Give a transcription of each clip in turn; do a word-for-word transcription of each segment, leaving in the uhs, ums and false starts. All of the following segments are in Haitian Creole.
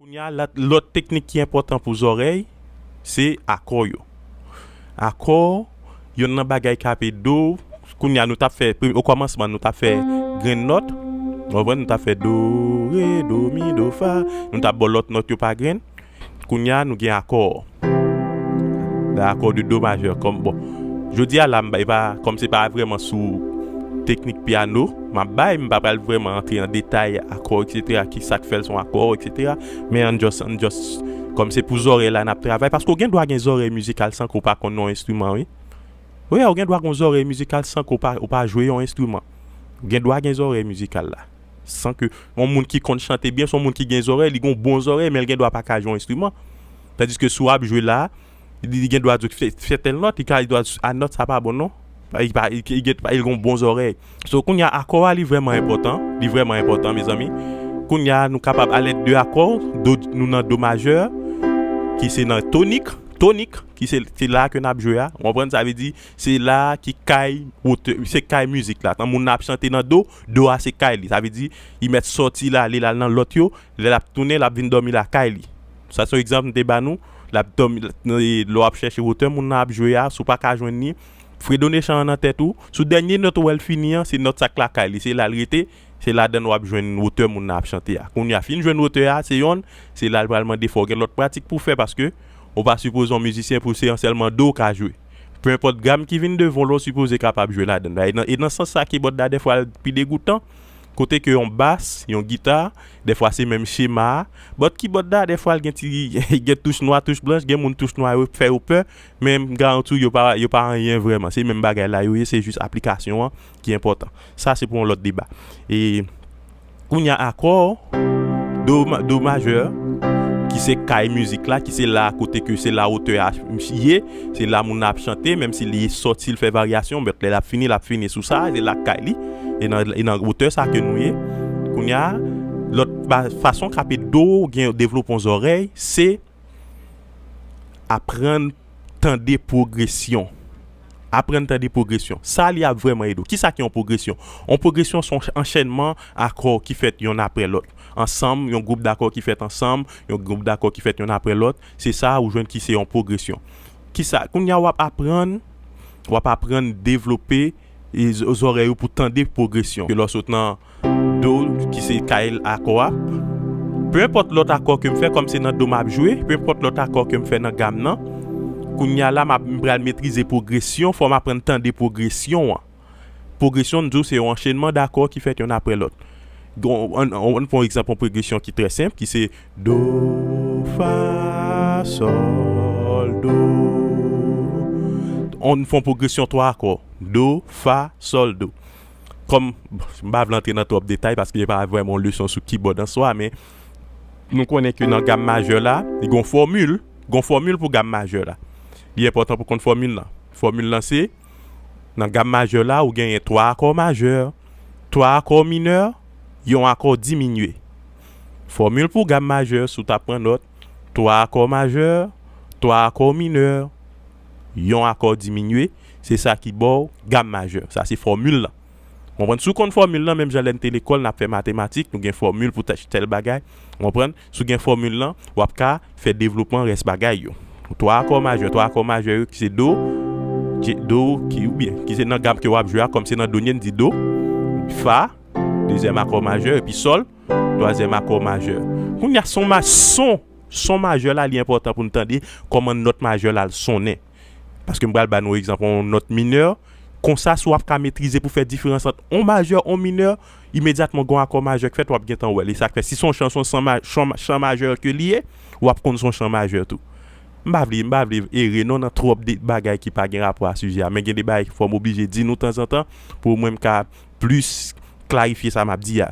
Kounye a, lòt, lòt teknik ki enpòtan pou zòrèy, se akò yo. Akò, yonn nan bagay k ape do, kounye a nou t ap fè, pre- okòmansman nou t ap fè grenn nòt, w konprann, nou t ap fè do, re, do, mi, do, fa, nou t ap ba w lòt nòt yo pa grenn. Kounye a, nou gen akò. Akò de do majè, kòm, bon, jodi a la, m bay pa, kòm se pa vrèman sou teknik pyano m ap bay, m pa pral vrèman antre an detay akò, eksetera, ki sa k fè l se yon akò, eksetera. Men ann just, ann just, kòm se pou zòrèy la n ap travay, paske w gen dwa gen zòrèy mizikal san ke w pa konn yon enstriman, wi. Wi, ou gen dwa gen zòrèy mizikal san ke w pa, ou pa jwe yon enstriman. Ou gen dwa gen zòrèy mizikal la. San ke yon moun ki konn chante byen, se yon moun ki gen zòrèy, li gen yon bon zòrèy, men l gen dwa pa ka jwe yon enstriman. Tandiske si w ap jwe la, li, li gen dwa di w fè, fè tèl nòt, li ka, li dwa di, a, nòt sa pa bon non. Li pa, li, li gen, li gen yon bon zòrèy. So, kounye a, akò a, li vrèman enpòtan. Li vrèman enpòtan, mezanmi. Kounye a, nou kapab alèd de akò, do, nou nan do majè, ki se nan tonik, tonik, ki se, se la ke n ap jwe a. Ou konprann? Sa vle di, se la ki kay wotè, se kay mizik la. Tan moun nan ap chante nan do, do a se kay li. Sa vle di, li mèt sòti la, li al nan lòt yo, lè l ap tounen, l ap vin dòmi lakay li. Sa se yon egzanp m te ba nou. L ap dòmi, lè w ap chèche wotè moun nan ap jwe a, si w pa ka jwenn li, fredone chan an nan tèt ou. Sou dènye nòt ou wè l fini an, se nòt sa k lakay li. Se la l rete, se ladan l w ap jwenn wotè moun nan ap chante a. Kounye a, fin jwenn wotè a, se yonn, se la l pral mande fò w gen lòt pratik pou w fè, paske ou pa sipoze yon mizisyen pou se yon sèlman do w ka jwe. Penenpòt gam ki vin devan w la, w sipoze kapab jwe ladan l. E nan, e nan sans sa, kibòd la, dèfwa, l pi degoutan. Kote ke yon bas, yon gita, dèfwa se menm chema a. But kibòd la, dèfwa, l gen ti, gen touch nwa, touch blanch, gen moun touch nwa yo fè yo pè, men m garanti w, yo pa, yo pa anyen vrèman. Se menm bagay la yo ye, se jis aplikasyon an ki enpòtan. Sa, se pou yon lòt deba. E kounye a, akò, do, ma- do majè, ki se kay mizik la, ki se la kote ke se la wotè a ye, se la moun nan ap chante, menm si li sòti, l fè varyasyon, but lè l ap fini, l ap fini sou sa, se la kay li, e nan, e nan wotè sa ke nou ye. Kounye a, lòt ba- fason k ap ede w gen devlope yon zòrèy, se aprann tande pwogresyon. Aprann tande pwogresyon. Sa li ap vrèman ede w. Kisa ki yon pwogresyon? Yon pwogresyon se yon anchènman akò ki fèt yonn apre lòt. Ansanm, yon gwoup dakò ki fèt ansanm, yon gwoup dakò ki fèt yonn apre lòt. Se sa ou jwenn ki se yon pwogresyon. Kisa? Kounye a w ap aprann, w ap aprann devlope e z- zòrèy ou pou tande pwogresyon. Ke lè w sot nan do, ki se kay akò a, penenpòt lòt akò ke m fè, kòm se nan do m ap jwe, penenpòt lòt akò ke m fè nan gam nan, kounye a la, m ap, m pral metrize pwogresyon, fò m aprann tande pwogresyon an. Pwogresyon, m di w, se yon anchenman dakò ki fèt yonn apre lòt. Gon- Ann ann- ann pran yon egzanp, yon pwogresyon ki trè senp, ki se do, fa, sòl, do. Ann fè yon pwogresyon twa akò. Do, fa, sòl, do. Kòm m pa vle antre nan twòp detay paske se pa vrèman yon leson sou kibòd an swa, men nou konnen ke nan gam majè la, li gen yon fòmil, gen yon fòmil pou gam majè la. Li enpòtan pou konn fòmil lan. Fòmil lan se, nan gam majè la, ou genyen twa akò majè, twa akò minè, yon akò diminye. Fòmil pou gam majè, si w t ap pran nòt, twa akò majè, twa akò minè, yon akò diminye, se sa ki ba w gam majè. Sa se fòmil lan. Konprann? Si w konn fòmil lan, menm jan lè n te lekòl, n ap fè matematik, nou gen fòmil pou tèl, tèl bagay. Konprann? Si w gen fòmil lan, w ap ka fè devlopman rès bagay yo. Twa akò majè, twa akò majè yo ki se do, je- do, ki, oubyen, ki se nan gam ke w ap jwe a, kòm se nan do, n di do, fa, dezyèm akò majè, epi sòl, twazyèm akò majè. Kounye a, son ma- son, son majè la, li enpòtan pou n tande kòman nòt majè la, l sonnen. Paske m pral ba nou egzanp, yon nòt minè. Konsa, si w ap ka metrize pou fè diferans ant yon majè, yon minè, imedyatman gon akò majè k fèt, w ap gentan wè l. E sa k fè, si se yon chan, se yon chan ma- chan ma- chan majè ke li ye, w ap konn se yon chan majè tou. M pa vle, m pa vle ere non nan twòp de bagay ki pa gen rapò a sijè a, men gen de bagay fò m oblije di nou tanzantan pou mwen m ka plis klarifye sa m ap di a.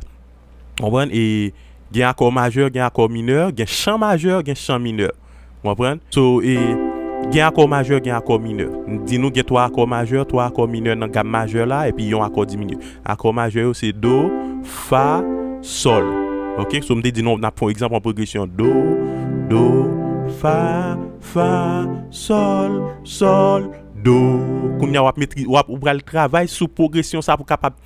Konprann? E gen akò majè, gen akò minè, gen chan majè, gen chan minè. Konprann? So, e gen akò majè, gen akò minè. M di nou gen twa akò majè, twa akò minè nan gam majè la, epi yon akò diminye. Akò majè yo se do, fa, sòl. Oke? So, m te di nou, n ap fè yon egzanp an pwogresyon. Do, do, fa, fa, sòl, sòl, do. Kounye a, w ap metri- w ap, ou pral travay sou pwogresyon sa pou kapab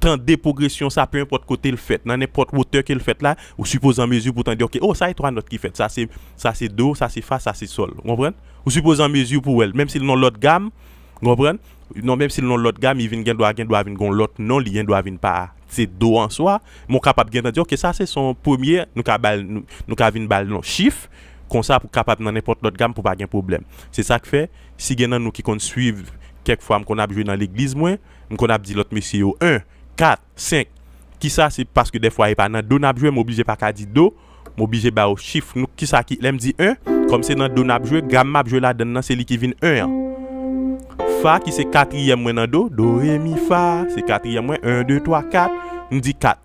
tande pwogresyon sa, pe enpòt kote l fèt, nan nenpòt wotè ke l fèt la, ou sipoze an mezi pou tande, ok, oh, sa e twa nòt ki fèt, sa se, sa se do, sa se fa, sa se sòl. Ou konprann? Ou sipoze an mezi pou wè l, menm si l nan lòt gam, ou konprann? Non, menm si l nan lòt gam, li vin gen dwa, gen dwa vin gon lòt non, li gen dwa vin pa se do an swa, men w kapab gentan di, ok, sa se son premye, nou ka ba l, nou, nou ka vin ba l non chif, konsa pou kapab nan nenpòt lòt gam pou pa gen pwoblèm. Se sa k fè, si gen nan nou ki konn swiv, kèk fwa m konn ap jwe nan legliz mwen, m konn ap di lòt mesye yo en, kat, senk. Kisa? Se paske dèfwa e pa nan do n ap jwe, m oblije pa ka di do, m oblije ba yo chif. Nou, kisa ki, lè m di en, kòm se nan do n ap jwe, gam m ap jwe ladann nan, se li ki vin en an. Fa, ki se katriyèm mwen nan do, do, re, mi, fa, se katriyèm mwen, en, de, twa, kat, m di kat.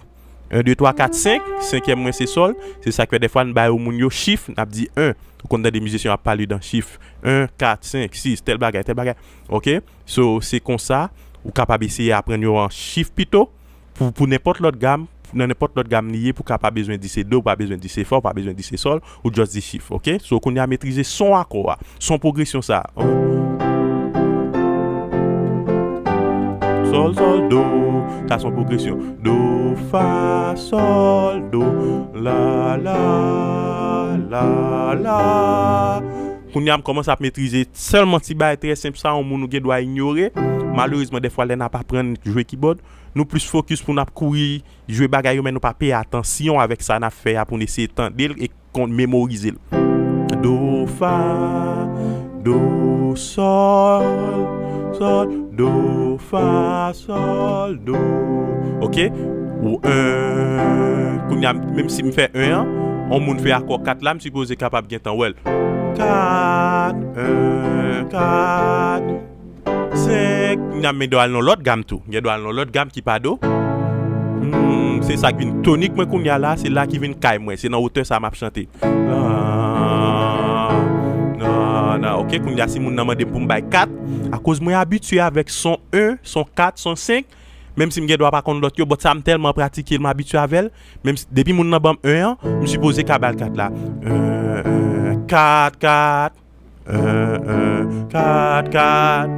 En, de, twa, kat, senk, senkyèm mwen se sòl, se sa k fè dèfwa n ba yo moun yo chif, n ap di en. Ou konn tande mizisyen yo ap pale dan chif, en, kat, senk, sis, tèl bagay, tèl bagay. Ok? So, se konsa, ou kapab eseye aprann yo an chif pito, pou, pou nenpòt lòt gam, nan nenpòt lòt gam li ye, pou ka pa bezwen di se do, ou pa bezwen di se fa, ou pa bezwen di se sòl, ou just di chif, ok? So, kounye a metrize son akò a, son pwogresyon sa. Sòl, sòl, do, sa son pwogresyon. Do, fa, sòl, do, la, la, la, la. Kounye a m kòmanse ap metrize sèlman ti bagay trè senp sa, yon moun ou gen dwa inyore. Malerezman, dèfwa lè n ap aprann jwe kibòd, nou plis fokis pou n ap kouri jwe bagay yo, men nou pa peye atansyon avèk sa n ap fè a pou n eseye tande l e konn memorize l. Do, fa, do, sòl, sòl, do, fa, sòl, do. Ok? Ou en. Kounye a, menm si m fè en an, yon moun fè akò kat la, m sipoze kapab gentan wè l. Kat, en, kat, senk. Kounye a, m gen dwa al nan lòt gam tou. M gen dwa al nan lòt gam ki pa do. Hmm, se sa k vin tonik mwen kounye a la, se la ki vin kay mwen. Se nan wotè sa m ap chante. Ah, nan, nan. Ok, kounye a, si moun nan mande m pou m bay kat, akoz mwen abitye avèk son en, son kat, son senk, menm si m gen dwa pa konn lòt yo, but sa m tèlman pratike l, m abitye avè l, menm si, depi moun nan ban m en an, m sipoze ka ba l kat la. En, en, kat, kat. En, en, kat, kat.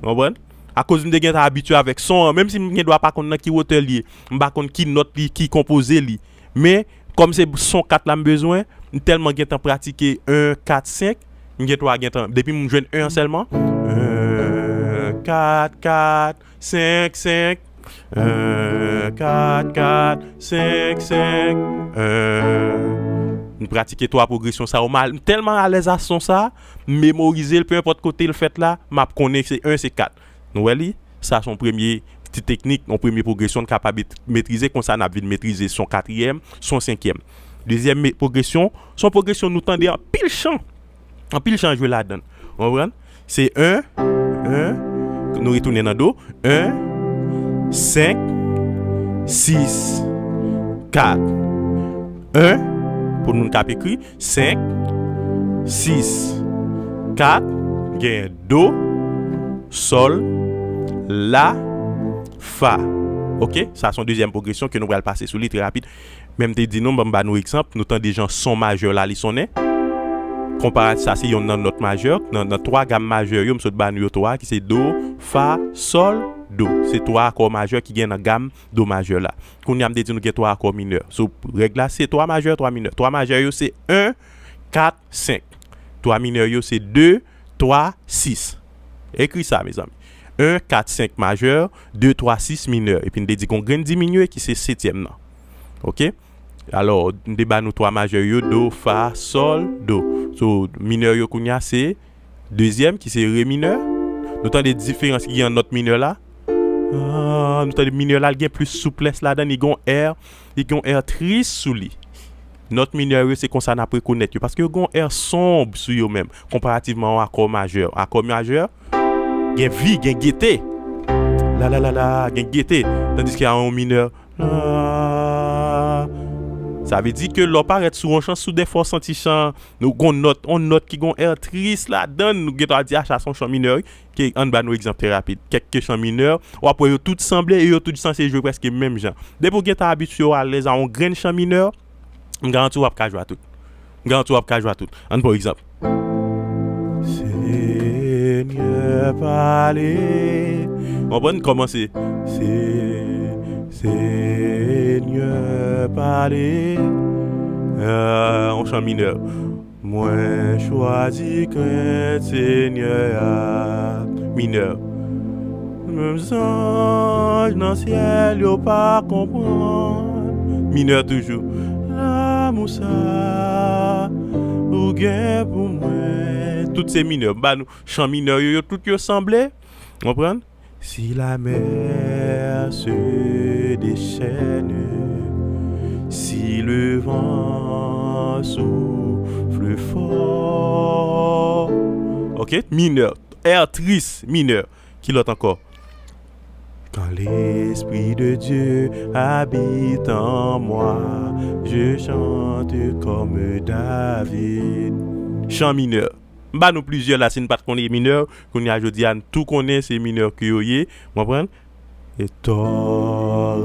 Ou konprann? Akoz m te gentan abitye avèk son an, menm si m gen dwa pa konn nan ki wotè li ye, m pa konn ki nòt li, ki konpoze li. Men, kòm se son kat la m bezwen, m tèlman gentan pratike en, kat, senk, m gen dwa gentan, depi m jwenn en an sèlman, en, kat, kat, senk, senk, en, kat, kat, senk, senk, en. M pratike twa pwogresyon sa yo, m tèlman alèz a son sa, m memorize l, pe enpòt kote l fèt la, m ap konnen se en, se kat. Nou wè li? Sa se yon premye ti teknik, yon premye pwogresyon n kapab met-, metrize, konsa n ap vin metrize son katriyèm, son senkyèm. Dezyèm me-, pwogresyon, se yon pwogresyon nou tande anpil chan. Anpil chan jwe ladan l. Ou konprann? Se en, en, nou retounen nan do, en, senk, sis, kat, en, pou moun k ap ekri, senk, sis, kat, gen do, sòl, la, fa. Ok? Sa se yon dezyèm pwogresyon ke nou pral pase sou li trè rapid. Men m te di nou, ban m ba nou egzanp, nou tande jan son majè la li sonnen. Konparatif, sa se yonn nan nòt majè, nan, nan twa gam majè yo, m sot ba nou yo twa, ki se do, fa, sòl, do. Se twa akò majè ki gen nan gam do majè la. Kounye a m te di nou gen twa akò minè. So, règ la se twa majè, twa minè. Twa majè yo se en, kat, senk. Twa minè yo se de, twa, sis. Ekri sa, mezanmi. En, kat, senk majè, de, twa, sis minè. Epi n te di gon grenn diminye ki se setyèm nan. Ok? Alò, m te ba nou twa majè yo, do, fa, sòl, do. So, minè yo kounye a se dezyèm ki se re minè. Nou tande diferans ki gen an nòt minè la? Ah, nou tande minè la, li gen plis souplès ladan, li gen yon air, li gen yon air tris sou li. Nòt minè yo, se konsa n ap rekonèt yo, paske yo gen yon air sonb sou yo menm, konparativman yon akò majè. Akò majè, gen vi, gen gete. La, la, la, la, gen gete. Tandiske a yon minè, la. Sa vle di ke lè w parèt sou yon chan, si w dèfwa w santi chan, nou gon nòt, yon nòt ki gon air tris ladan l, nou gentan di, ah, sa se yon chan minè, wi. Ke, ann ba nou egzanp trè rapid. Kèk ke chan minè, w ap wè yo tout sanble e yo tout sanse jwe prèske menm jan. Depi w gentan abitye w alèz a yon grenn chan minè, m garanti w ap ka jwe a tout. M garanti w ap ka jwe a tout. Ann pran egzanp. Senyè pale. Konprann? Kòmanse. Se Senyè, pale. Euh, yon chan minè. Mwen chwazi krent Senyè a. Minè. Menm zanj nan syèl yo pa konprann. Minè toujou. Lanmou sa ou gen pou mwen. Tout se minè. M ba nou chan minè yo, yo tout yo sanble. Konprann? Si la mer se déchaîne, si le vent souffle fort. Ok, minè. Air tris, minè. Ki lòt ankò? Quand l'Esprit de Dieu habite en moi, je chante comme David. Chan minè. M ba nou plizyè la, si n pa t konn minè, kounye a jodi a, n tou konnen se minè ke yo ye, w konprann? E torrent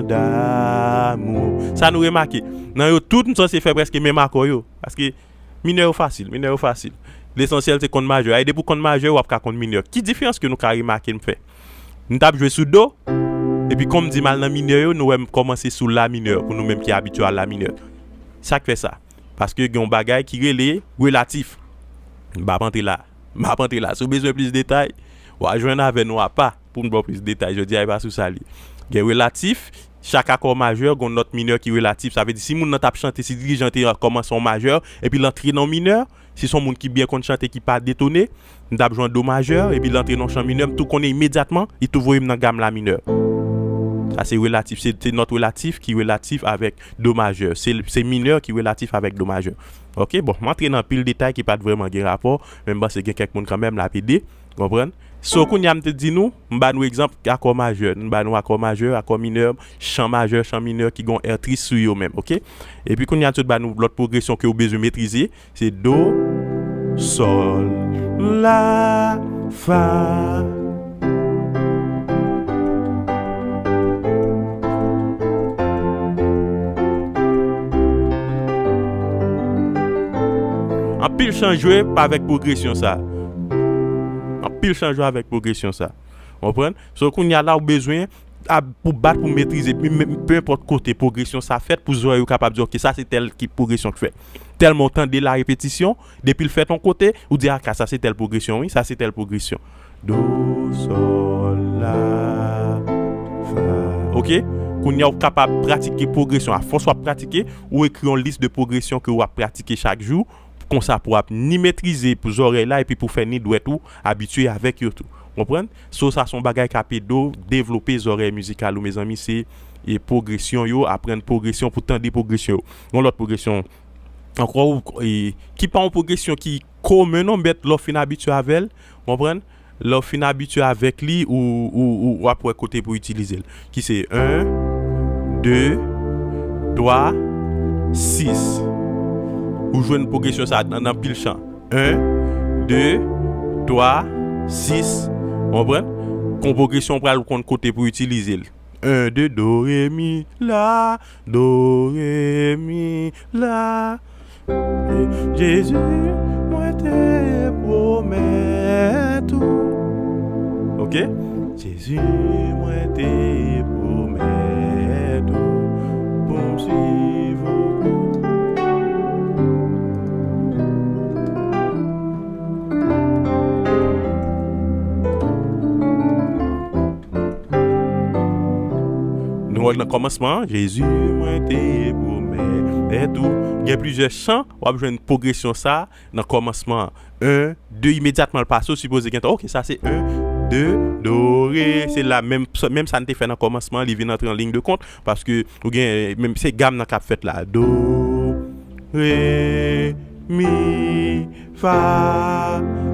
d'amour. Sa nou remake, nan yo tout, m sanse fè prèske menm akò yo. Paske minè yo fasil, minè yo fasil. Lesansyèl se konn majè. A, e depi w konn majè, w ap ka konn minè. Ki diferans ke nou ka remake m fè? M t ap jwe sou do, epi kon m di m al nan minè yo, nou wè m kòmanse sou la minè, pou nou menm ki abitye a la minè. Sa k fè sa? Paske gen yon bagay ki rele relatif. M p ap antre la. M p ap antre la. Si w bezwen plis detay, w a jwenn avè nou apa pou n ba w plis detay. Jodi a, e pa sou sa l ye. Gen relatif, chak akò majè, gen yon nòt minè ki relatif. Sa vle di, si moun nan t ap chante, si dirijan te kòmanse yon majè, epi l antre nan yon minè, si se yon moun ki byen konn chante, ki pa detone, m t ap jwe an do majè, epi l antre nan yon chan minè, m tou konnen imedyatman, li tou voye m nan gam la minè. Sa se relatif, se, se nòt relatif ki relatif avèk do majè. Se, se minè ki relatif avèk do majè. Ok, bon, m antre nan pil detay ki pa t vrèman gen rapò, men m panse gen kèk moun kanmenm l ap ede, konprann? So, kounye a m te di nou, m ba nou egzanp akò majè, m ba nou akò majè, akò minè, chan majè, chan minè ki gen yon air tris sou yo menm, ok? Epi kounye a m sot ba nou lòt pwogresyon ke w bezwen metrize, se do, sòl, la, fa. Anpil chan jwe avèk pwogresyon sa. Anpil chan jwe avèk pwogresyon sa. Konprann? So, kounye a la, ou bezwen ap, pou bat, pou metrize, pe, pe enpòt kote pwogresyon sa fèt, pou zòrèy ou kapab di, ok, sa se tèl ki pwogresyon k fèt. Tèlman w tande la repetisyon, depi l fèt yon kote, ou di, a, ka, sa se tèl pwogresyon, wi, sa se tèl pwogresyon. Do, sòl, la, fa. Ok? Kounye a, ou kapab pratike pwogresyon. Afòs w ap pratike, ou ekri yon lis de pwogresyon ke w ap pratike chak jou, konsa pou w ap ni metrize pou zòrèy la, epi pou fè ni dwèt ou abitye avèk yo tou. Konprann? So, sa se yon bagay k ap ede w devlope zòrèy mizikal ou, mezanmi, se, e, pwogresyon yo, aprann pwogresyon pou tande pwogresyon yo. Yon lòt pwogresyon ankò, e, ki pa yon pwogresyon ki komen non, but lè w fin abitye avè l, konprann? Lè w fin abitye avèk li, ou, ou, ou, w ap wè kote pou itilize l. Ki se en, de, twa, sis. Ou jwenn pwogresyon sa nan, nan pil chan. En, de, twa, sis. Konprann? Kon pwogresyon, w pral konn kote pou itilize l. En, de, do, re, mi, la, do, re, mi, la. Jezi, mwen te pwomèt ou. Ok? Jezi, mwen te pwomèt ou pou m swiv ou. Nou wè nan kòmansman an, Jezi, mwen te pwomèt ou. Gen plizyè chan, w ap jwenn pwogresyon sa a nan kòmansman an. En, de, imedyatman l pase, w sipoze gentan, ok, sa se en, de, do, re, se la menm, menm sa n te fè nan kòmansman an, li vin antre an liy de kont, paske ou gen, menm se gam nan k ap fèt la. Do, re, mi, fa.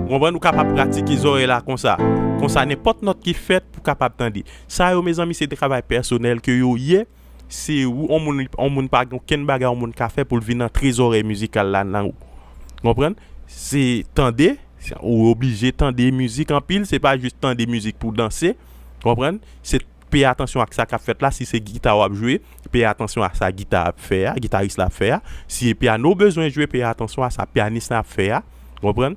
Ou konprann, ou kapab pratike zòrèy la konsa. Konsa, nenpòt nòt ki fèt, pou kapab tande. Sa yo, mezanmi, se travay pèsonèl ke yo ye. Se ou, on moun, on moun pa gen okenn bagay on moun ka fè pou l vin antre zòrèy mizikal la nan ou. Konprann? Se tande, se, ou oblije tande mizik anpil, se pa jis tande mizik pou danse. Konprann? Se peye atansyon ak sa k ap fèt la, si se gita w ap jwe, peye atansyon a sa gita ap fè a, gitaris la ap fè a. Si e pyano w bezwen jwe, peye atansyon a sa pyanis la ap fè a. Konprann?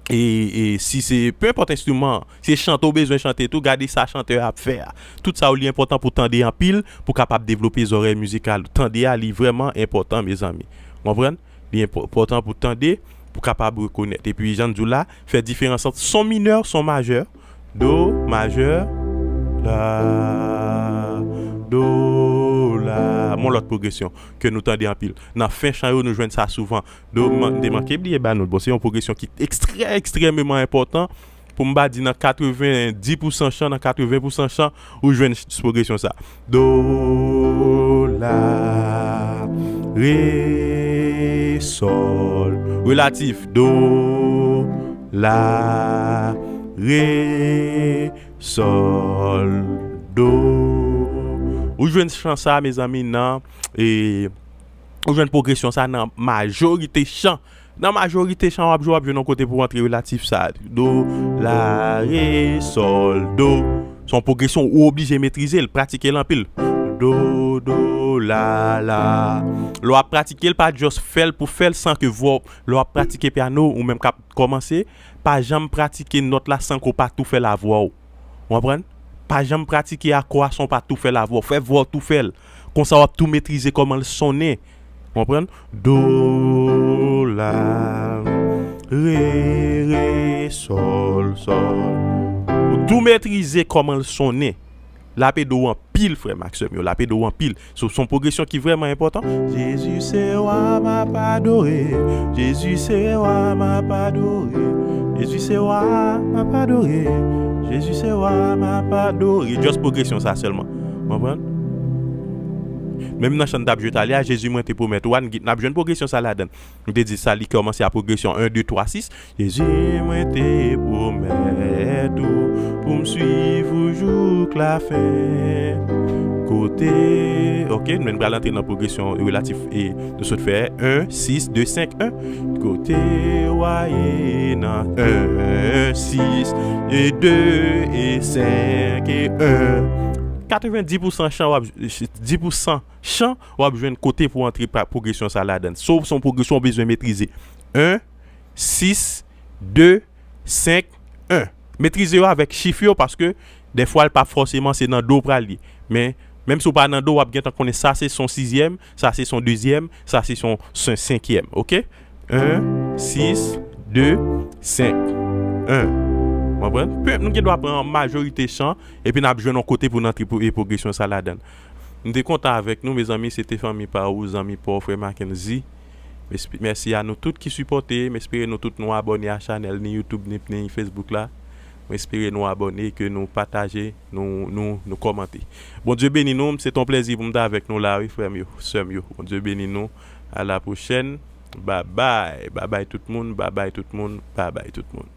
E, e si se, pe enpòt enstriman, si se chante w bezwen chante tou, gade sa chantè a ap fè a. Tout sa yo li enpòtan pou tande anpil, pou kapab devlope zòrèy mizikal ou. Tande a li vrèman enpòtan, mezanmi. Konprann? Li enpòtan pou tande, pou kapab rekonèt. Epi, jan n di w la, fè diferans ant son minè, son majè, do, majè, la, do, la. Yon lòt pwogresyon ke nou tande anpil. Nan fen chan yo, nou jwenn sa souvan. Do, man, m te manke bliye ba nou l. Bon, se yon pwogresyon ki ekstrè, ekstrèmeman enpòtan. Pou m pa di nan katrevenndis pousan chan, nan katreven pousan chan, ou jwenn ch-, pwogresyon sa. Do, la, re, sòl. Relatif. Do, la, re, sòl, do. Ou jwenn chan sa, mezanmi, nan, e, ou jwenn pwogresyon sa nan majorite chan. Nan majorite chan w ap jwe, w ap jwenn yon kote pou w antre relatif sa. Do, la, re, sòl, do. Se yon pwogresyon ou oblije metrize l, pratike l anpil. Do, do, la, la. Lè w ap pratike l, pa just fè l pou fè l san ke vwa w, lè w ap pratike pyano, ou menm k ap kòmanse, pa janm pratike nòt la san ke w pa tou fè lavwa w. Ou konprann? Pa janm pratike akò a san w pa tou fè lavwa w. Fè vwa w tou fè l. Konsa w ap tou metrize kòman l sonnen. Ou konprann? Do, la, re, re, sòl, sòl. Ou tou metrize kòman l sonnen. L ap ede w anpil, frè m ak sè m yo. L ap ede w anpil. Se, se yon pwogresyon ki vrèman enpòtan. Jezi se wa, m ap adore. Jezi se wa, m ap adore. Jezi se wa, m ap adore. Jezi se wa, m ap adore. Just pwogresyon sa sèlman. Konprann? Menm nan chan n t ap jwe talè a, Jezi mwen te pwomèt ou a, n gen, n ap jwenn pwogresyon sa ladan l. M te di sa, li kòmanse a pwogresyon en, de, twa, sis. Jezi, mwen te pwomèt ou pou m swiv ou jouk lafen. Kote, ok, nou pral antre nan pwogresyon relatif e nou sot fè en, sis, de, senk, en. Kote w a ye nan en, sis, e de, e senk, e en. Katrevenndis pousan chan w ap, dis pousan chan w ap jwenn kote pou antre pa pwogresyon sa ladan l. So, se yon pwogresyon w bezwen metrize. En, sis, de, senk, en. Metrize yo avèk chif yo, paske dèfwa l pa fòseman se nan do w pral ye. Men, menm si w pa nan do, w ap gentan konnen sa se son sizyèm, sa se son dezyèm, sa se son sen-, senkyèm, ok? En, sis, de, senk, en. Konprann? Pe, nou gen dwa pran majorite chan, epi n ap jwenn yon kote pou n antre pou, e pwogresyon sa ladan l. M te kontan avèk nou, mezanmi, se te fanmi pa ou, zanmi pa w, frè Mackenzie. Mèsi a nou tout ki sipòte. M espere nou tout nou abòne a chanèl ni YouTube, ni, ni Facebook la. M espere nou abòne, ke nou pataje, nou, nou, nou kòmante. Bondye beni nou, se te yon plèzi pou m te avèk nou la, wi, frè m yo, sè m yo. Bondye beni nou. A la pwochèn. Babay. Babay tout moun, babay tout moun, babay tout moun.